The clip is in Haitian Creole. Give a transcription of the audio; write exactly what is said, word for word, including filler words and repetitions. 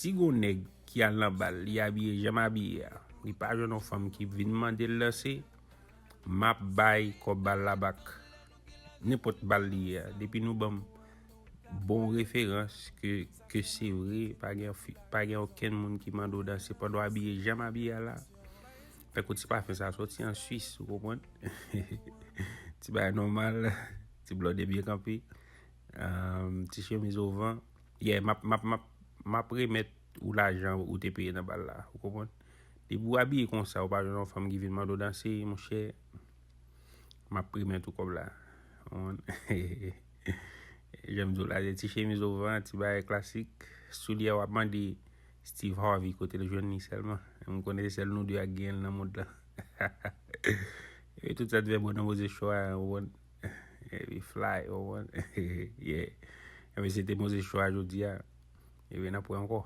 Si gon nèg ki al nan bal, li abiye jan m abiye a, li pa jwenn yon fanm ki vin mande l danse, m ap bay kòb bal la back. Nenpòt bal li ye a, depi nou ban m bon referans ke, ke se vre, pa gen, fi- pa gen okenn moun ki mande w danse pandan w abiye jan m abiye a la. Fè kou ti pafen sa soti an Swis, ou konprann? Ti bagay nòmal, ti blòde byen kanpe, um, ti chemiz ovan. Yeah, m ap, m ap, m ap, m ap remèt ou lajan ou te peye nan bal la, ou konprann? Depi w abiye konsa, ou pa jwenn yon fanm ki vin mande w danse, monchè, m ap remèt ou kòb la. Ou konprann? Jan m di w la, se ti chemiz ovan, ti bagay klasik. Soulye a w ap mande Steve Harvey kote l jwenn li sèlman. M konnen se sèl nou de a k genyen l nan mond lan. E tout sa t fè bon nan Moses Show a, ou konprann? Epi fly, ou konprann? Yeah. Ebyen, se te Moses Show a jodi a. Ebyen, n ap wè ankò.